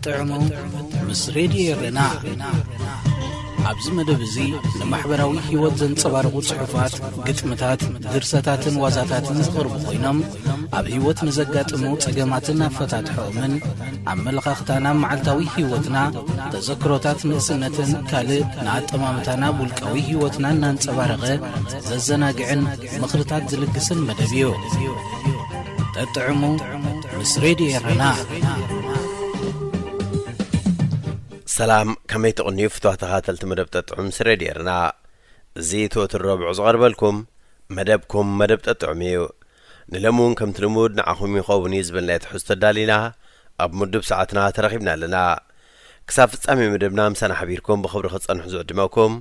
ጠጥዕሙ ምስ ሬድዮ ኤረና። ኣብዚ መደብ እዚ ንማሕበራዊ ህይወት ዘንጸባርቑ ጽሑፋት፣ ግጥምታት፣ ድርሰታትን ዋዛታትን ዝቐርቡ ኮይኖም፣ ኣብ ህይወት ንዘጋጥሙ ጸገማትን ኣፈታትሖኦምን፣ ኣመለኻኽታና፣ መዓልታዊ ህይወትና፣ ተዘክሮታት ንእስነትን ካልእ ንኣጠማምታና ውልቃዊ ህይወትና እናንጸባረቐ ዘዘናግዕን ምኽርታት ዝልግስን መደብ እዩ። ጠጥዕሙ ምስ ሬድዮ ኤረና። ሰላም፣ ከመይ ትቕንዩ ፍትዋት ተኸታተልቲ መደብ ጠጥዑም ምስ ሬድዮ ኤረና? እዚ እቲ ወትሩ ረቡዕ ዝቐርበልኩም መደብኩም መደብ ጠጥዑም እዩ። ንሎሚ እውን ከምቲ ልሙድ ንዓኹም ይኸውን እዩ ዝበልናዮ ትሕዝቶ ኣዳሊና ኣብ ምዱብ ሰዓትና ተረኺብና ኣለና። ክሳብ ፍጻሜ መደብና ምሳና ሓቢርኩም ብኽብሪ ክትጸንሑ ዝዕድመኩም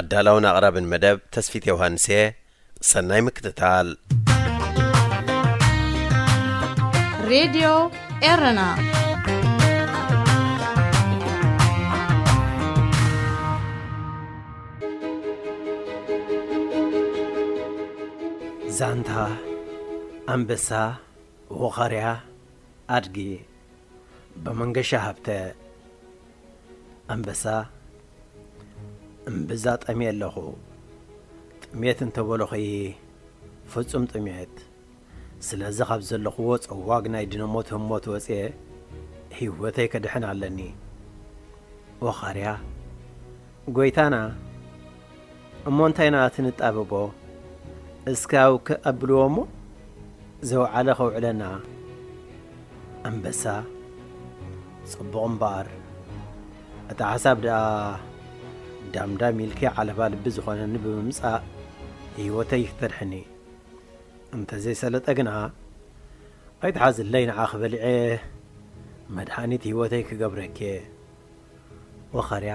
ኣዳላውን ኣቕራብን መደብ ተስፊት ዮሃንስ እየ። ሰናይ ምክትታል። ሬድዮ ኤረና። ዛንታ ኣንበሳ፣ ወኻርያ፣ ኣድጊ፣ ብመንገሻ ሃብተ። ኣንበሳ፣ እምብዛ ጠምየ ኣለኹ። ጥሜት እንተበሉኺ፣ ፍጹም ጥሜት። ስለዚ ካብ ዘለኽዎ ጸዋግ ናይ ድነ ሞት ህሞት ወጽየ ህይወተይ ከድሕን ኣለኒ። ወኻርያ፣ ጎይታና፣ እሞ እንታይ ኢና እቲ ንጣበቦ? እስከ ኣውክእ ኣብልዎ እሞ ዘውዓለ ከውዕለና። ኣንበሳ፣ ጽቡቕ እምበኣር፣ እቲ ሓሳብ ደኣ ዳምዳም ኢልኪ ዓለባ ልቢ ዝኾነኒ ብምምጻእ ህይወተይ ክተድሕኒ። እንተዘይሰለጠ ግና ኣይትሓዝለይ፣ ንዓኺ በሊዐ መድሃኒት ህይወተይ ክገብረኪ እየ። ወኻርያ፣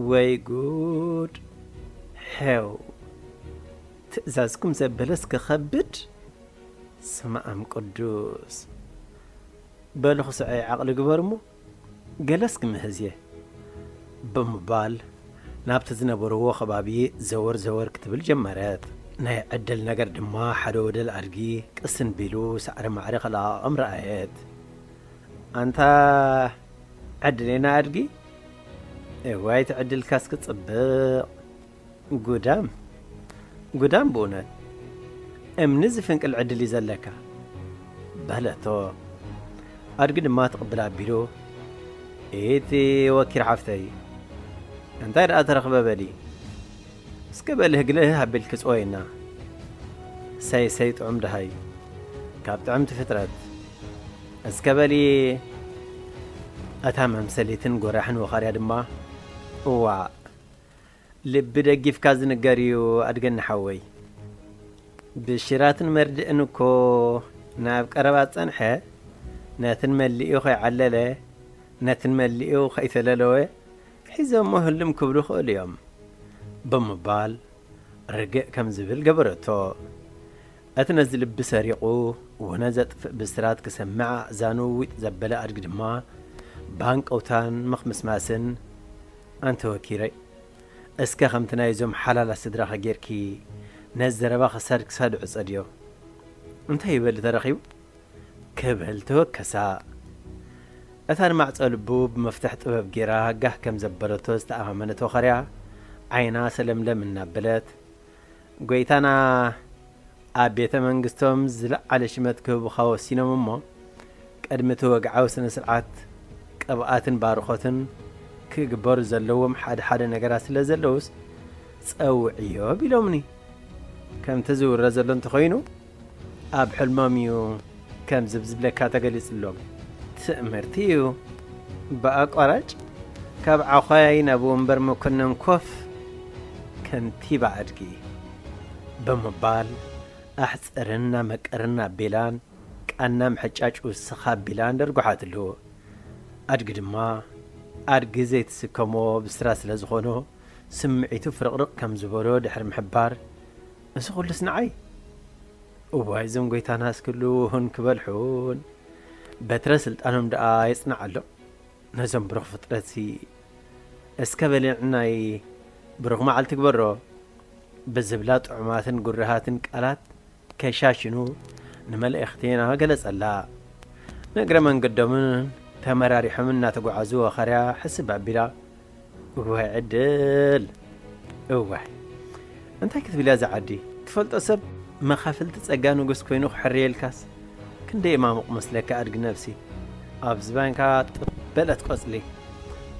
ወይ ጉድ! ሄው! ትእዛዝኩም ዘበለስ ክኸብድ? ስመ ኣም ቅዱስ! በሉ ክስዐ ዓቕሊ ግበር እሞ ገለስ ክምህዝ እየ። ብምባል ናብቲ ዝነበርዎ ከባቢ ዘወር ዘወር ክትብል ጀመረት። ናይ ዕድል ነገር ድማ ሓደ ወደል ኣድጊ ቅስን ቢሉ ሳዕሪ ማዕሪ ከለቓቕም ረኣየት። ኣንታ ዕድሌና ኣድጊ፣ እዋይ ትዕድልካስ ክጽብቕ። ጉዳም፣ ጉዳም ብእውነት። እምኒ ዝፍንቅል ዕድል እዩ ዘለካ። በለቶ። ኣድጊ ድማ ትቕብል ኣቢሉ፣ ኢቲ ወኪር ሓፍተይ፣ እንታይ ደኣ ተረኽበ በሊ። እስከ በሊ ህግልህ ኣቢልኪ ጽወይና። ሰይ ሰይ ጥዑም ደሃይ፣ ካብ ጥዕምቲ ፍጥረት። እስከ በሊ እታ መምሰሊትን ጎራሕን ወኻርያ ድማ፣ እዋእ፣ ልቢ ደጊፍካ ዝንገር እዩ ኣድገኒ ሓወይ። ብሽራትን መርድእን እኮ ናብ ቀረባ ዝጸንሐ፣ ነትን መሊኡ ከይዓለለ፣ ነትን መሊኡ ከይተለለወ ሒዞሞ ህልም ክብሉ ይኽእሉ እዮም ብምባል ርግእ ከም ዝብል ገበረቶ። እቲ ነዚ ልቢ ሰሪቑ ውነ ዘጥፍእ ብስራት ክሰምዕ ኣእዛኑ ዊጥ ዘበለ ኣድጊ ድማ ብሃንቀውታን ምኽምስማስን፣ ኣንቲ ወኪረይ፣ እስከ ከምቲ ናይዞም ሓላላት ስድራኺ ጌርኪ ነዚ ዘረባ ክሳድ ክሳዱ ዕጸድዮ። እንታይ ይበሊ ተረኺቡ? ክብል ተወከሳ። እታ ንማዕጾ ልቡ ብመፍትሕ ጥበብ ጌራ ጋህ ከም ዘበለቶ ዝተኣማመነት ወኸርያ፣ ዓይና ሰለምለም እናበለት፣ ጎይታና ኣብ ቤተ መንግስቶም ዝለዓለ ሽመት ክህቡኻ ወሲኖም እሞ፣ ቅድሚ እቲ ወግዓዊ ስነ ስርዓት ቅብኣትን ባርኾትን ክግበሩ ዘለዎም ሓደ ሓደ ነገራት ስለ ዘለዉስ፣ ጸውዕዮ ቢሎምኒ። ከምቲ ዝውረ ዘሎ እንተኾይኑ፣ ኣብ ሕልሞም እዩ ከምዚ ዝብለካ ተገሊጽሎም። ትእምርቲ እዩ። ብኣቋራጭ ካብ ዓዃይ ናብ ወንበር መኮነን ኮፍ፣ ከንቲባ ኣድጊ ብምባል ኣሕጽርን ኣመቀርን ኣቢላን ቃና ምሕጫጭ ውስኽ ኣቢላን ደርጉሓትሉ። ኣድጊ ድማ ኣድጊ ዘይትስከሞ ብስራ ስለ ዝኾኖ ስምዒቱ ፍርቕርቕ ከም ዝበሎ ድሕሪ ምሕባር፣ እዚ ኩሉስ ንዓይ? እዋይ እዞም ጎይታናስ ክሉ ሁን ክበልሑን፣ በትረ ስልጣኖም ደኣ የጽንዓሎም። ነዞም ብሩኽ ፍጥረትሲ እስከ በሊ ንዕናይ ብሩኽ መዓልቲ ግበሮ ብዝብላ ጥዑማትን ጉርሃትን ቃላት ከሻሽኑ ንመላእኽቴና ገለጸላ። ንእግረ መንገዶምን ተመራሪሖም እናተጓዓዙ ወኻርያ ሕስብ ኣቢላ፣ እዋይ ዕድል፣ እዋይ፣ እንታይ ክትብል እያ እዛ ዓዲ? ትፈልጦ ሰብ መኻፍልቲ ጸጋ ንጉስ ኮይኑ ክሕርየልካስ ክንደይ የማሙቕ መስለካ ኣድጊ ነብሲ፣ ኣብ ዝባንካ ጥበለት ቆጽሊ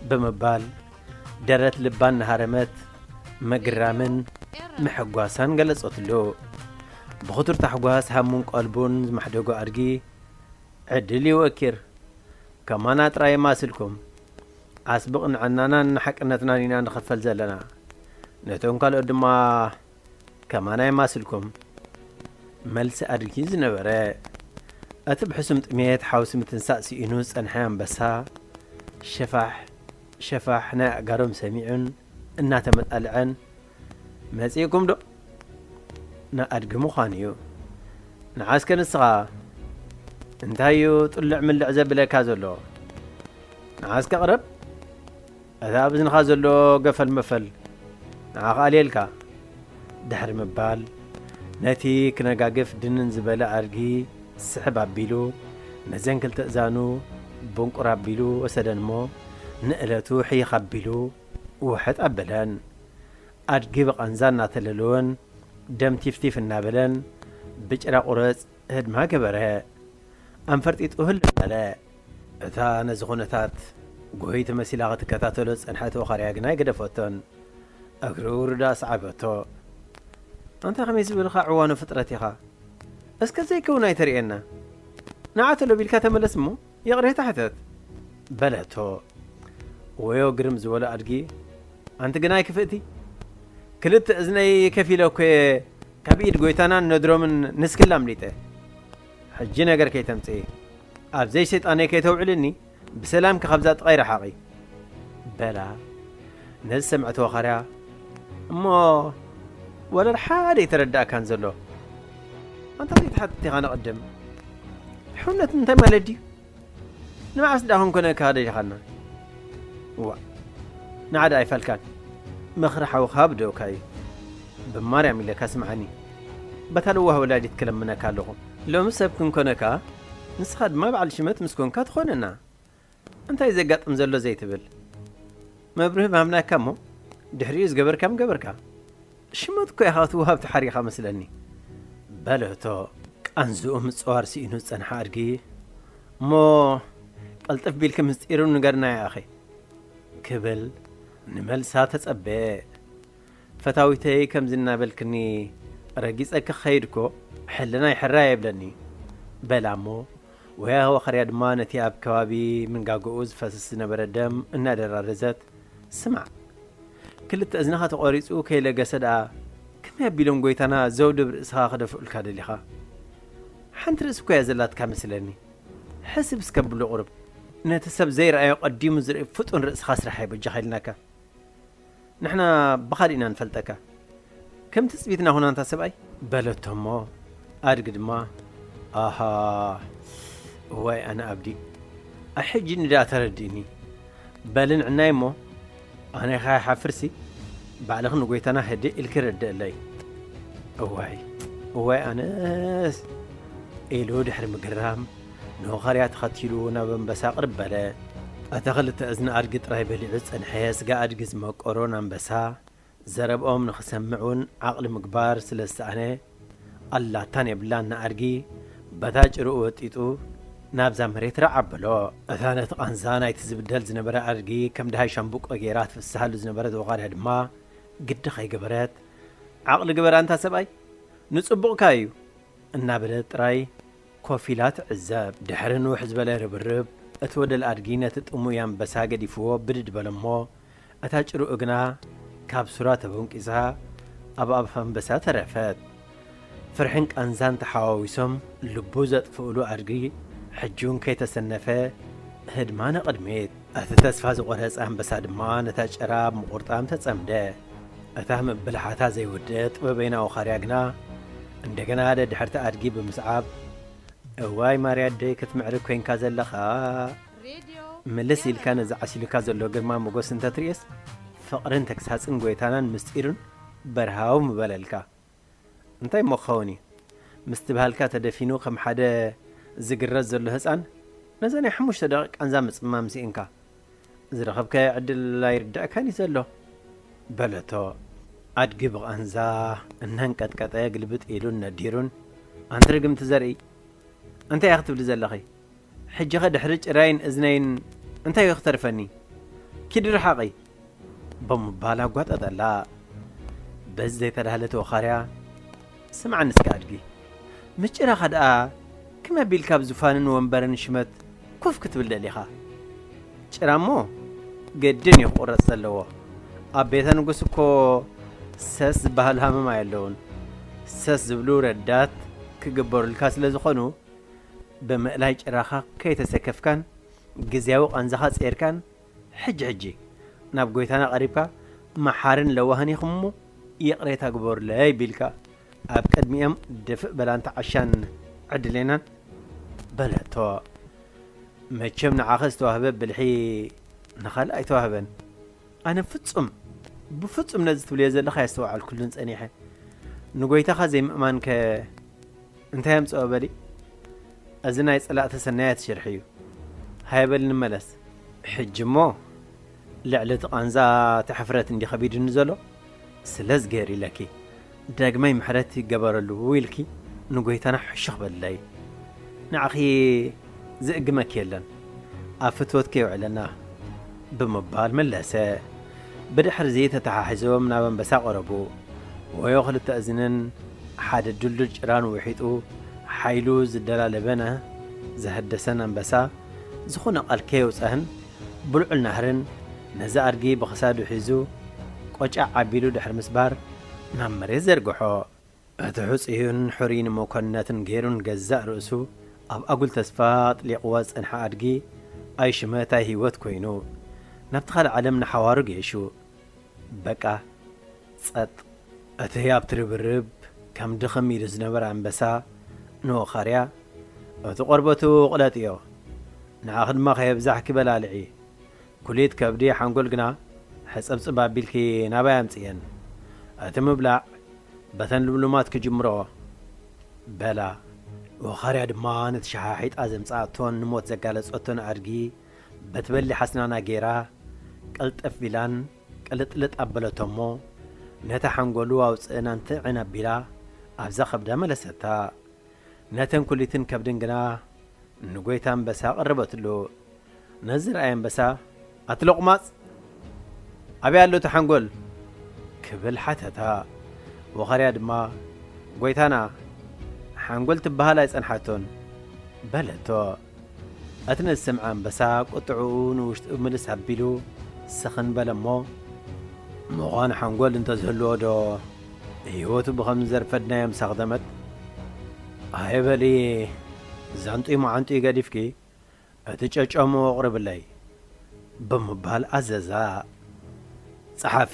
ብምባል ደረት ልባ እናሃረመት ምግራምን ምሕጓሳን ገለጸትሉ። ብኽቱር ታሕጓስ ሃሙን ቀልቡን ዝማሕደጎ ኣድጊ፣ ዕድል ይወኪር፣ ከማና ጥራይ የማስልኩም። ዓስቢ ቅንዕናናን ንሓቅነትናን ኢና ንኽፈል ዘለና። ነቶም ካልኦት ድማ ከማና የማስልኩም። መልሲ ኣድጊ ዝነበረ። እቲ ብሕሱም ጥሜት ሓውሲ ምትንሳእ ስኢኑ ዝጸንሐ ኣንበሳ፣ ሸፋሕ ሸፋሕ ናይ ኣእጋሮም ሰሚዑን እናተመጣልዐን፣ መጺእኩም ዶ? ንኣድጊ ምዃኑ እዩ። ንዓስከ ንስኻ እንታይ እዩ ጥልዕ ምልዕ ዘብለካ ዘሎ? ንዓስከ ቅረብ፣ እቲ ኣብ እዝንኻ ዘሎ ገፈል መፈል ንዓኻ ኣልየልካ። ድሕሪ ምባል፣ ነቲ ክነጋግፍ ድንን ዝበለ ኣድጊ ስሕብ ኣቢሉ፣ ነዘን ክልተ እዛኑ ብንቁር ኣቢሉ ወሰደን እሞ፣ ንእለቱ ሕይኽ ኣቢሉ ውሕጥ ኣበለን። ኣድጊ ብቓንዛ እናተለለወን፣ ደም ቲፍቲፍ እናበለን፣ ብጭራ ቁረጽ ህድማ ገበረ። ኣንፈርጢጡ ህልም በለ። እታ ነዚ ኩነታት ጎሂ ተመሲላ ክትከታተሎ ዝጸንሐት ወኻርያ ግና ኣይገደፈቶን። እግሪ ውርዳ ኣስዓበቶ። ኣንታ ከመይ ዝበልኻ ዕዋኑ ፍጥረት ኢኻ? እስከ ዘይከውን ኣይተርእየና። ንዓ ተሎ ቢልካ ተመለስ እሞ ይቕሬታ ሕተት። በለቶ። ወዮ ግርም ዝበሎ ኣድጊ፣ ኣንቲ ግናይ ክፍእቲ፣ ክልተ እዝነይ ከፊለ እኮ እየ ካብ ኢድ ጎይታናን ነድሮምን ንስክላ ኣምሊጠ። ሕጂ ነገር ከይተምጽኢ፣ ኣብ ዘይሰይጣነይ ከይተውዕልኒ፣ ብሰላምኪ ካብዛ ጥቓይ ረሓቒ። በላ። ነዚ ዝሰምዐት ወኻርያ፣ እሞ ወላ ሓደ ኣይተረዳእካን ዘሎ። ኣንታ ዘይትሓትት ኢኻ ንቕድም። ሕውነት እንታይ ማለት ድዩ? ንመዓስ ደኣ ክንኮነካ ደሊኻና? እዋእ፣ ንዓዲ ኣይፋልካን። ምኽሪ ሓውኻ ብደውካ እዩ። ብማርያም ኢለካ ስምዓኒ። በታ ለዋህ ወላዲት ክለምነካ ኣለኹ። ሎሚ ሰብ ክንኮነካ፣ ንስኻ ድማ በዓል ሽመት ምስ ኮንካ ትኾነና። እንታይ ዘጋጥም ዘሎ ዘይትብል? መብርሂ ምሃብናካ እሞ፣ ድሕሪኡ ዝገበርካ ምገበርካ። ሽመት እኮ ኢኻ እቲ ወሃብቲ ሓሪኻ መስለኒ። በለቶ ቃንዝኡ ምጽዋር ስኢኑ ዝጸንሐ ኣድጊ። እሞ ቀልጥፍ ቢልኪ ምስጢሩ ንገርና ይኣኺ። ክብል ንመልሳ ተጸበየ። ፈታዊተይ ከምዚ እናበልክኒ ረጊጸኪ ክኸይድ እኮ ሕልናይ ሕራይ የብለኒ። በላ እሞ ወያ ወኸርያ ድማ ነቲ ኣብ ከባቢ ምንጋግኡ ዝፈስስ ዝነበረ ደም እናደራረዘት፣ ስማዕ፣ ክልተ እዝንኻ ተቖሪጹ ከይለገሰ ደኣ ከመይ ኣቢሎም ጎይታና ዘውዲ ኣብ ርእስኻ ክደፍኡልካ ደሊኻ? ሓንቲ ርእሲ እኮ እያ ዘላትካ መስለኒ። ሕስብ እስከ ብሉ ቁሩብ። ነቲ ሰብ ዘይረኣዮ ቀዲሙ ዝርኢ ፍጡን ርእስኻ ስራሕ እየ በጃኻ ኢልናካ። ንሕና ብኻልእ ኢና ንፈልጠካ። ከም ትጽቢትና ሁን ኣንታ ሰብኣይ። በለቶ እሞ ኣድጊ ድማ፣ ኣሃ፣ እዋይ ኣነ ኣብዲ፣ ኣይ ሕጂ ንደኣ ተረዲእኒ። በሊ ንዕናይ እሞ ኣነ ኸኣ ይሓፍርሲ፣ ባዕልኺ ንጎይታና ህድእ ኢልኪ ረድእለይ። እዋይ፣ እዋይ ኣነስ፣ ኢሉ ድሕሪ ምግራም፣ ንወኻርያ ተኸቲሉ ናብ ኣንበሳ ቅርብ በለ። እታ ክልተ እዝኒ ኣድጊ ጥራይ በሊዑ ዝጸንሐ ስጋ ኣድጊ ዝመቀሮ ንኣንበሳ ዘረብኦም ንኽሰምዕ እውን ዓቕሊ ምግባር ስለ ዝሰኣነ፣ ኣላታን የብላን ንኣድጊ በታ ጭርኡ ወጢጡ ናብዛ መሬት ራዕ ኣበሎ። እታ ነቲ ቃንዛ ናይቲ ዝብደል ዝነበረ ኣድጊ ከም ደሃይ ሻምብቆ ገይራ ትፍስሃሉ ዝነበረት ወኻርያ ድማ ግዲ ከይገበረት፣ ዓቕሊ ግበር ኣንታ ሰብኣይ፣ ንጽቡቕካ እዩ። እናበለት ጥራይ ኮፍ ኢላ ትዕዘብ። ድሕሪ ንውሕ ዝበለ ርብርብ፣ እቲ ወደል ኣድጊ ነቲ ጥሙይ ኣንበሳ ገዲፍዎ ብድድ በለ'ሞ፣ እታ ጭርኡ ግና ካብ ሱራ ተቦንቂሳ ኣብ ኣፍ ኣንበሳ ተረፈት። ፍርሕን ቃንዛን ተሓዋዊሶም ልቡ ዘጥፍኡሉ ኣድጊ፣ ሕጂ እውን ከይተሰነፈ ህድማ ንቕድሚት። እቲ ተስፋ ዝቖረጸ ኣንበሳ ድማ ነታ ጭራ ኣብ ምቑርጣም ተጸምደ። እታ ምብልሓታ ዘይወደት ጥበበይና ወኻርያ ግና እንደገና ደድሕርቲ ኣድጊ ብምስዓብ፣ እዋይ ማርያ ኣደይ ክትምዕርግ ኮይንካ ዘለኻ፣ ምልስ ኢልካ ነዚ ዓሲሉካ ዘሎ ግርማ ሞገስ እንተትርእየስ፣ ፍቕርን ተግሳጽን ጎይታናን ምስጢሩን በርሃው ምበለልካ። እንታይ እሞ ክኸውን እዩ? ምስቲ ባህልካ ተደፊኑ ከም ሓደ ዝግረዝ ዘሎ ህጻን ነዛ ናይ ሓሙሽተ ደቂቕ ቃንዛ ምጽማም ስኢንካ። ዝረኸብካዮ ዕድል ኣይርዳእካን እዩ ዘሎ፣ በለቶ። ኣድጊ ብቓንዛ እናንቀጥቀጠ ግልብጥ ኢሉን ነዲሩን፣ ኣንቲ ርግምቲ ዘርኢ፣ እንታይ ኢኺ ክትብሊ ዘለኺ? ሕጂኸ ድሕሪ ጭራይን እዝነይን እንታይ እዩ ክተርፈኒ? ኪዲ ርሓቒ፣ ብምባል ኣጓጠጠላ። በዚ ዘይተዳህለት ወኻርያ፣ ስምዓኒ እስከ ኣድጊ፣ ምስ ጭራኻ ደኣ ከመይ ኣቢልካ ኣብ ዙፋንን ወንበርን ሽመት ኮፍ ክትብል ደሊኻ? ጭራ እሞ ግድን እዩ ክቑረጽ ዘለዎ። ኣብ ቤተ ንጉስ እኮ ሰስ ዝበሃል ሃመማ የለውን። ሰስ ዝብሉ ረዳት ክግበሩልካ ስለ ዝኾኑ፣ ብምእላይ ጭራኻ ከይተሰከፍካን ግዝያዊ ቃንዛኻ ጸይርካን፣ ሕጂ ሕጂ ናብ ጎይታና ቀሪብካ፣ መሓርን ለዋህን ኢኹም እሞ ይቕሬታ ግበሩለይ ቢልካ፣ ኣብ ቅድሚኦም ድፍእ በላን ተዓሻን ዕድሌናን በለቶ። መቸም ንዓኸ ዝተዋህበ ብልሒ ንኻልእ ኣይተዋህበን። ኣነ ፍጹም፣ ብፍጹም ነዚ ትብልዮ ዘለኻ ኣየስተውዓልኩሉን ጸኒሐ። ንጎይታኻ ዘይምእማንከ እንታይ ኣምጽኦ በሊ? እዚ ናይ ጸላእቲ ሰናያት ሽርሒ እዩ። ሃየ በሊ ንመለስ። ሕጂ እሞ ልዕሊ እቲ ቃንዛ እቲ ሕፍረት እንዲ ከቢድኒ ዘሎ፣ ስለዚ ገይሩ ኢለኪ፣ ዳግማይ ምሕረት ይገበረሉ ኢልኪ ንጎይታና ሕሹኽ በልለይ። ንዓኺ ዝእግመኪ የለን፣ ኣብ ፍትወትኪ የውዕለና፣ ብምባል መለሰ። ብድሕሪ እዚ ተተሓሒዞም ናብ ኣንበሳ ቀረቡ። ወዮ ክልተ እዝንን ሓደ ድልዱል ጭራን ውሒጡ፣ ሓይሉ ዝደላለበነ ዘህደሰን ኣንበሳ፣ ዝኾነ ቃል ከየውጸህን ብልዑል ናህርን ነዚ ኣድጊ ብኽሳዱ ሒዙ፣ ቆጫዕ ኣቢሉ ድሕሪ ምስባር፣ ናብ መሬት ዘርግሖ። እቲ ሕጹይን ሕሩይ ንመኮንነትን ገይሩን ገዛእ ርእሱ ኣብ ኣጉል ተስፋ ኣጥሊቕዎ ዝጸንሐ ኣድጊ፣ ኣይ ሽመት ኣይ ህይወት ኮይኑ፣ ናብቲ ካልእ ዓለም ንሓዋሩ ገይሹ። በቃ፣ ጸጥ። እቲ ኣብቲ ርብርብ ከም ድኽም ኢሉ ዝነበረ ኣንበሳ ንወኻርያ፣ እቲ ቆርበቱ ቅለጥዮ፣ ንዓኺ ድማ ከየብዛሕኪ በላልዒ። ኩሊት ከብዲ ሓንጎል ግና ሕጽብጽብ ኣቢልኪ ናባይ ኣምጽእየን። እቲ ምብላዕ በተን ልምሉማት ክጅምሮ በላ። ወኻርያ ድማ ነቲ ሸሓሒጣ ዘምጽኣቶን ንሞት ዘጋለጸቶን ኣድጊ በቲ በሊሕ ኣስናና ገይራ ቅልጥፍ ቢላን ቅልጥልጥ ኣበለቶ እሞ፣ ነቲ ሓንጎሉ ኣውጽእን ኣንትዕን ኣቢላ ኣብዛ ከብዳ መለሰታ። ነተን ኩሊትን ከብድን ግና ንጎይታ ኣንበሳ ኣቐረበትሉ። ነዚ ዝረኣየ ኣንበሳ፣ "ኣቲ ሎቕማጽ፣ ኣበይ ኣሎ እቲ ሓንጎል?" ክብል ሓተታ። ወኻርያ ድማ፣ "ጎይታና፣ ሓንጎል ትበሃል ኣይጸንሓቶን" በለቶ። እቲ ንዝሰምዐ ኣንበሳ ቁጥዕኡ ንውሽጡ ምልስ ኣቢሉ ስኽን በለ እሞ፣ "ምዃን ሓንጎል እንተዝህልዎ ዶ ህይወቱ ብኸም ዘርፈድናዮ ምሳኽደመት? ኣየ በሊ፣ ዛንጡይ መዓንጡይ ገዲፍኪ፣ እቲ ጨጨሞ ኣቕርብለይ" ብምባል ኣዘዛ። ጸሓፊ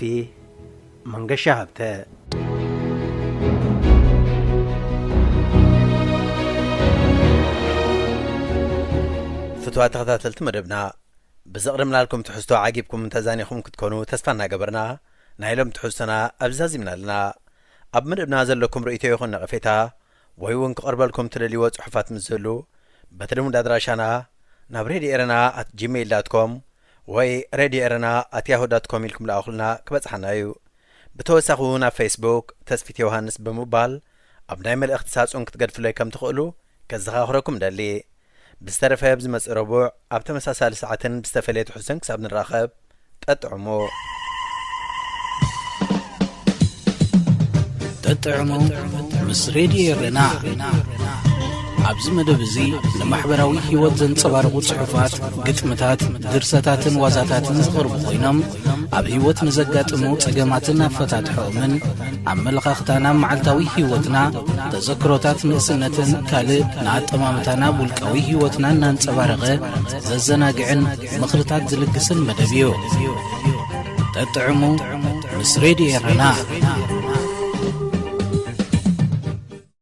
መንገሻ ሃብተ። ፍትዋት ተኸታተልቲ መደብና፣ ብዘቕረብናልኩም ትሕዝቶ ዓጊብኩም ተዛኒኹም ክትኮኑ ተስፋ እናገበርና፣ ናይ ሎም ትሕዝቶና ኣብዚ ዛዚምና ኣለና። ኣብ መደብና ዘለኩም ርእይቶ ይኹን ነቐፌታ፣ ወይ እውን ክቐርበልኩም ትደልይዎ ጽሑፋት ምስ ዝህሉ፣ በቲ ልሙድ ኣድራሻና ናብ ሬድዮ ኤረና ኣት ጂሜይል ዳት ኮም ወይ ሬድዮ ኤረና ኣት ያሁ ዳት ኮም ኢልኩም ለኣኹልና ክበጽሓና እዩ። ብተወሳኺ እውን ኣብ ፌስቡክ ተስፊት ዮሃንስ ብምባል ኣብ ናይ መልእኽቲ ሳጹን ክትገድፉለይ ከም ትኽእሉ ከዘኻኽረኩም እደሊ። ብዝተረፈ ኣብ ዝመጽእ ረቡዕ ኣብ ተመሳሳሊ ሰዓትን ብዝተፈለየ ትሕዝቶን ክሳብ ንራኸብ፣ ጠጥዕሙ። ጠጥዕሙ ምስ ሬድዮ ኤረና። ኣብዚ መደብ እዚ ንማሕበራዊ ህይወት ዘንጸባርቑ ጽሑፋት፣ ግጥምታት፣ ድርሰታትን ዋዛታትን ዝቐርቡ ኮይኖም፣ ኣብ ህይወት ንዘጋጥሙ ጸገማትን ኣፈታትሖኦምን፣ ኣመለኻኽታና ኣብ መዓልታዊ ህይወትና፣ ተዘክሮታት ንእስነትን ካልእ ንኣጠማምታና ኣብ ውልቃዊ ህይወትና እናንጸባረቐ ዘዘናግዕን ምኽርታት ዝልግስን መደብ እዩ። ጠጥዕሙ ምስ ሬድዮ ኤረና።